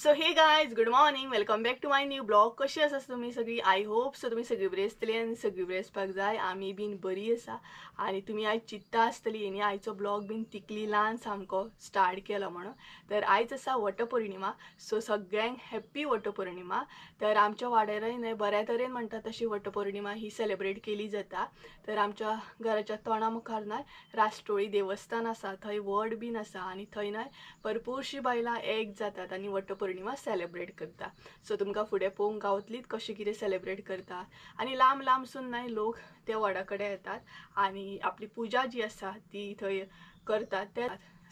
So hey guys, good morning, welcome back to my new blog. कशी आसा तुमी सगळी? I hope so तुमी सगळी बरी आसतली आनी सगळी बरी आसपाक जाय. आमी बीन बरी आसा आनी तुमी आयज चिंता आसतली न्ही आयचो ब्लॉग बीन तिकली ल्हान सामको स्टार्ट केलो म्हणून. तर आयज आसा वटपौर्णिमा, सो सगळ्यांक हॅप्पी वटपौर्णिमा. तर आमच्या वाड्यारय न्हय बऱ्या तरेन म्हणटा तशी वटपौर्णिमा ही सेलेब्रेट केली जाता. तर आमच्या घराच्या तोंडा मुखार न्हय राष्ट्रोळी देवस्थान आसा, थंय वड बीन आसा आनी थंय न्हय भरपूरशी बायलां एक जातात आनी वटपौर्णिमा सेलेब्रेट करता. सो तुमकां फुडें पळोवंक गावतलीच कशें कितें सेलेब्रेट करता आनी लांब लांबसून न्हय लोक त्या वडा कडेन येतात आनी आपली पुजा जी आसा ती थंय करतात. ते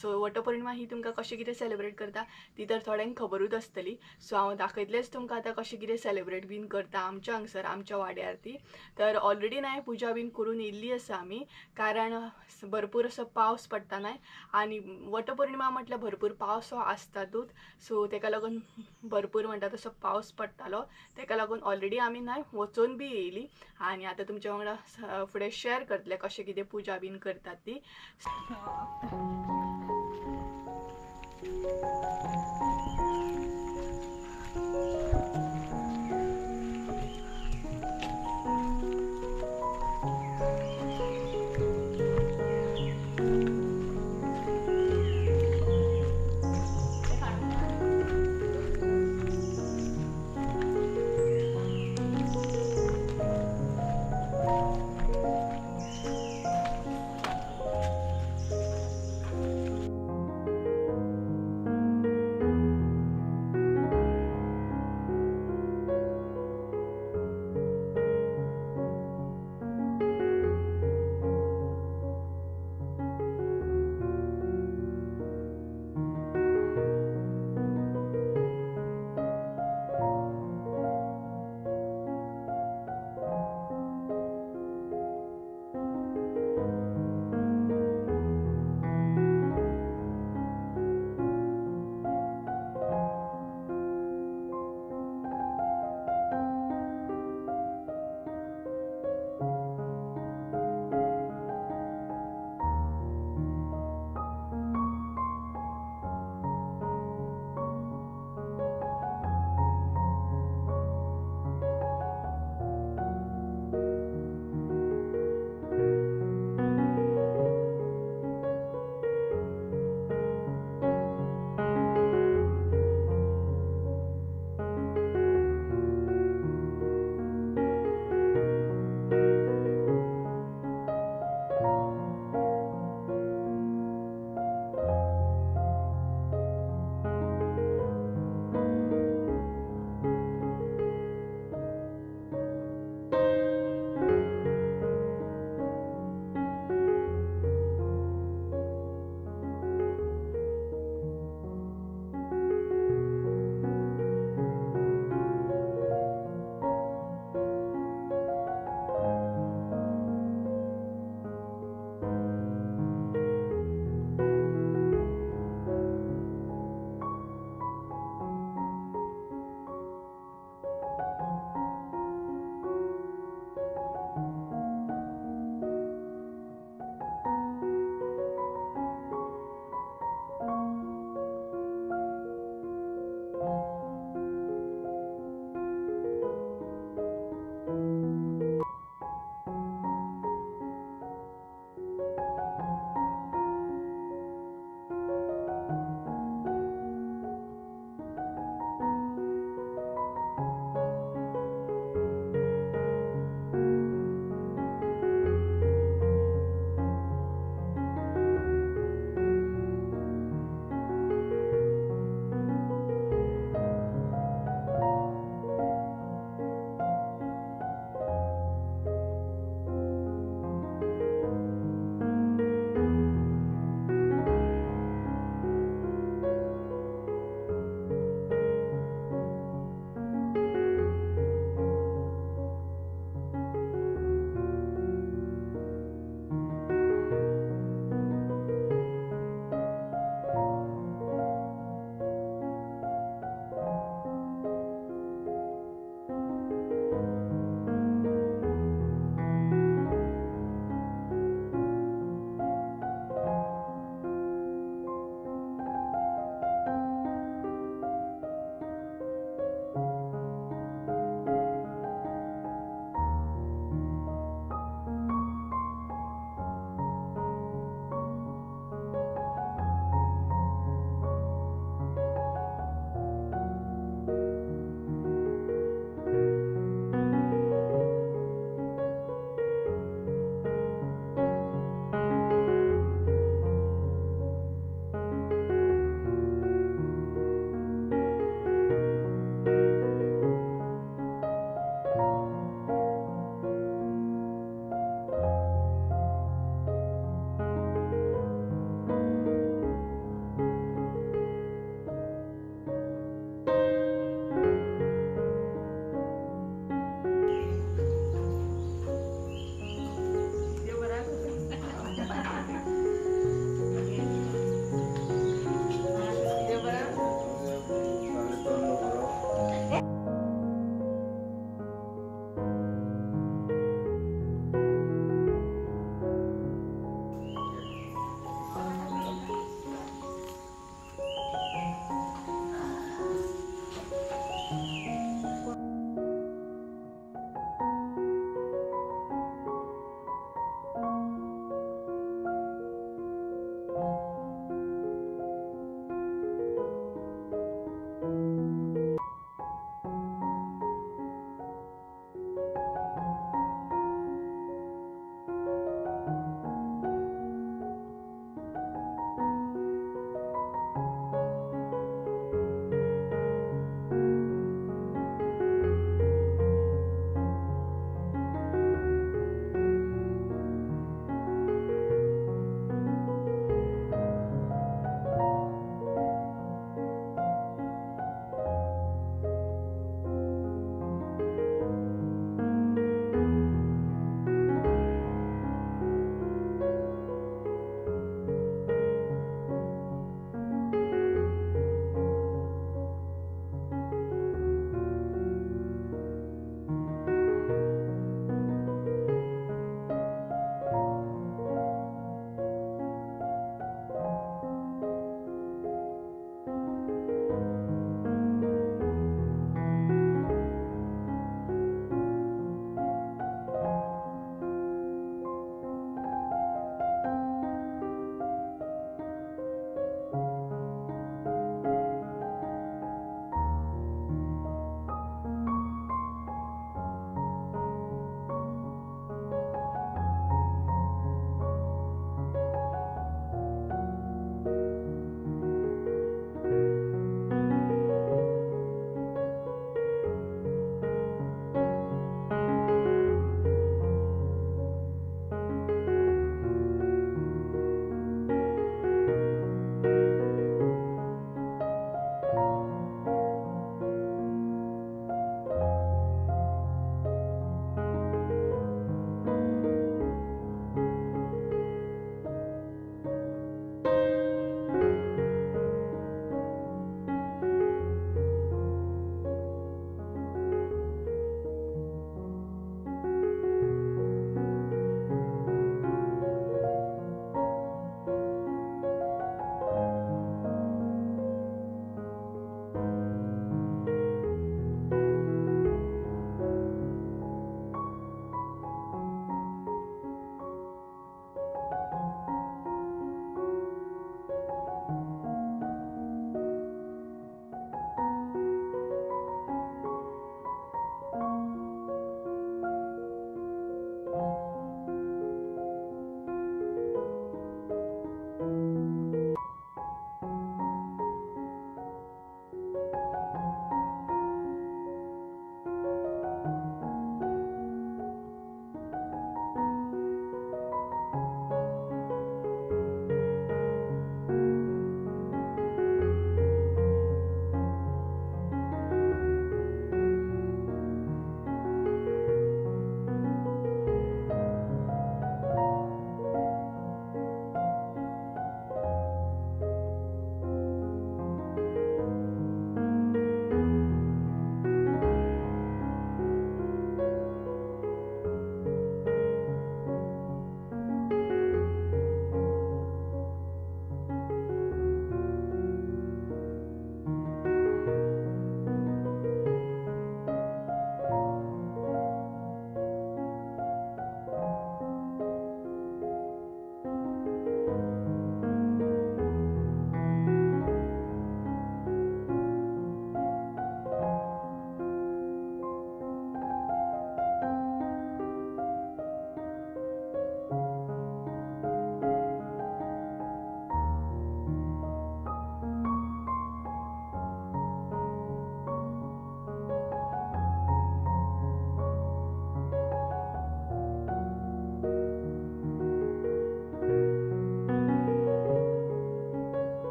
सो वटपौर्णिमा ही तुमकां कशें कितें सेलेब्रेट करता ती तर थोड्यांक खबरूच आसतली. सो हांव दाखयतलेंच तुमकां आतां कशें कितें सेलेब्रेट बीन करता आमच्या हांगसर आमच्या वाड्यार ती. तर ऑलरेडी न्हय पुजा बीन करून येयल्ली आसा आमी, कारण भरपूर असो पावस पडटा न्हय आनी वटपौर्णिमा म्हटल्यार भरपूर पावस हो आसतातूच. सो तेका लागून भरपूर म्हणटा तसो पावस पडटालो, तेका लागून ऑलरेडी आमी न्हय वचून बी येयली आनी आतां तुमच्या वांगडा फुडें शेअर करतले कशें कितें पुजा बीन करतात ती.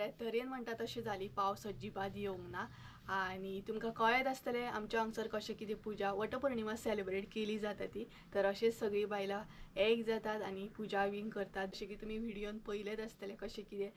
बऱ्या तरेन म्हणटा तशें जाली. पावस अजिबात येवंक ना आनी तुमकां कळत आसतलें आमच्या हांगसर कशें कितें पुजा वटपौर्णिमा सेलिब्रेट केली जाता ती. तर अशेंच सगळीं बायलां एक जातात आनी पुजा बीन करतात, जशें की तुमी व्हिडियोन पळयलेंच आसतलें कशें कितें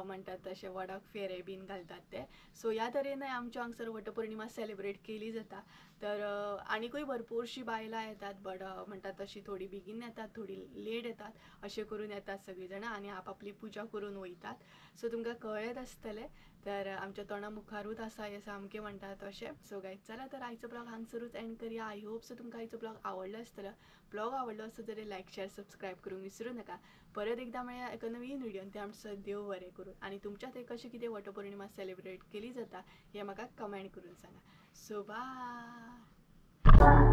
म्हणटात तशें वडाक फेरे बीन घालतात ते. सो ह्या तरेनय आमच्या हांगसर वटपौर्णिमा सेलिब्रेट केली जाता. तर आनीकूय भरपूरशीं बायलां येतात, बट म्हणटात तशी थोडी बेगीन येतात, थोडी लेट येतात, अशें करून येतात सगळीं जाणां आनी आपापली पुजा करून वयतात. सो तुमकां कळ्ळेंच आसतलें. तर आमच्या तोंडा मुखारूच आसा हें सामकें म्हणटा तशें. सो गायज चला तर आयचो ब्लॉग हांगसरूच एंड करया. I hope so तुमकां आयचो ब्लॉग आवडलो आसतलो. ब्लॉग आवडलो आसत जाल्यार लायक शेअर सबस्क्रायब करूंक विसरूं नाका. परत एकदां मेळया एका नवीन व्हिडियोन. ते आमचो देव बरें करूं आनी तुमच्या थंय कशें कितें वटपौर्णिमा सेलिब्रेट केली जाता हें म्हाका कमेंट करून सांगा. So bye.